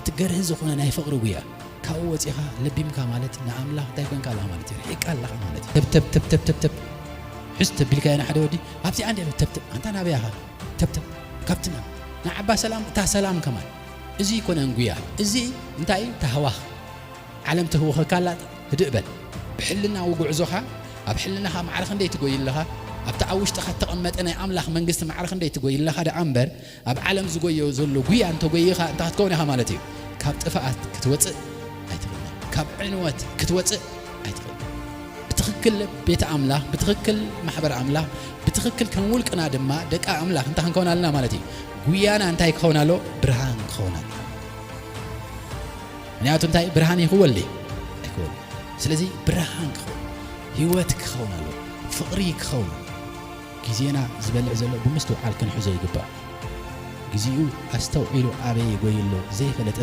ትገርህ ዝኾነ ናይ ፍቕሪ ጉያ ካብኡ ወፂኻ ለቢምካ ማለት ንኣምላኽ እንታይ ኮንካ ኣለኻ ማለት እዩ። ርሒቃ ኣለኻ ማለት እዩ። ተብተብ ተብተብ ተብተብ ሕዝ ተቢልካዮ ንሓደ ወዲ ኣብዚኣ እንዲ ተብተብ ኣንታ ናበይ ኢኻ ተብተብ ካብትና ንዓባ ሰላም እታ ሰላም ከማን እዚ ይኮነን ጉያ እዚ እንታይ እዩ ታህዋኽ ዓለም ትህውኸካ ኣላ ህድእ በል። ብሕልናዊ ጉዕዞኻ ኣብ ሕልናኻ ማዕረ ክንደይ ትጎይ ኣለኻ ኣብቲ ኣብ ውሽጥኻ እተቐመጠ ናይ ኣምላኽ መንግስቲ ማዕረ ክንደይ ትጎይ ኣለኻ ደኣ እምበር ኣብ ዓለም ዝጎዮ ዘሎ ጉያ እንተጎይኻ እንታይ ክትከውን ኢኻ ማለት እዩ። ካብ ጥፍኣት ክትወፅእ ኣይትኽእልን። ካብ ዕንወት ክትወፅእ ኣይትኽእልን። ብትኽክል ቤተ ኣምላኽ፣ ብትኽክል ማሕበር ኣምላኽ፣ ብትኽክል ከም ውልቅና ድማ ደቂ ኣምላኽ እንታይ ክንከውን ኣለና ማለት እዩ። ጉያና እንታይ ክኸውን ኣሎ? ብርሃን ክኸውን ኣሎ። ምክንያቱ እንታይ ብርሃን ይኽወል ድዩ? ኣይክወል። ስለዚ ብርሃን ክኸውን፣ ህይወት ክኸውን ኣሎ፣ ፍቕሪ ክኸውን ኣሎ። ግዜና ዝበልዕ ዘሎ ብምስትውዓል ክንሕዞ ይግባእ። ግዚኡ ኣስተውዒሉ ኣበይ ይጎይ ኣሎ ዘይፈለጠ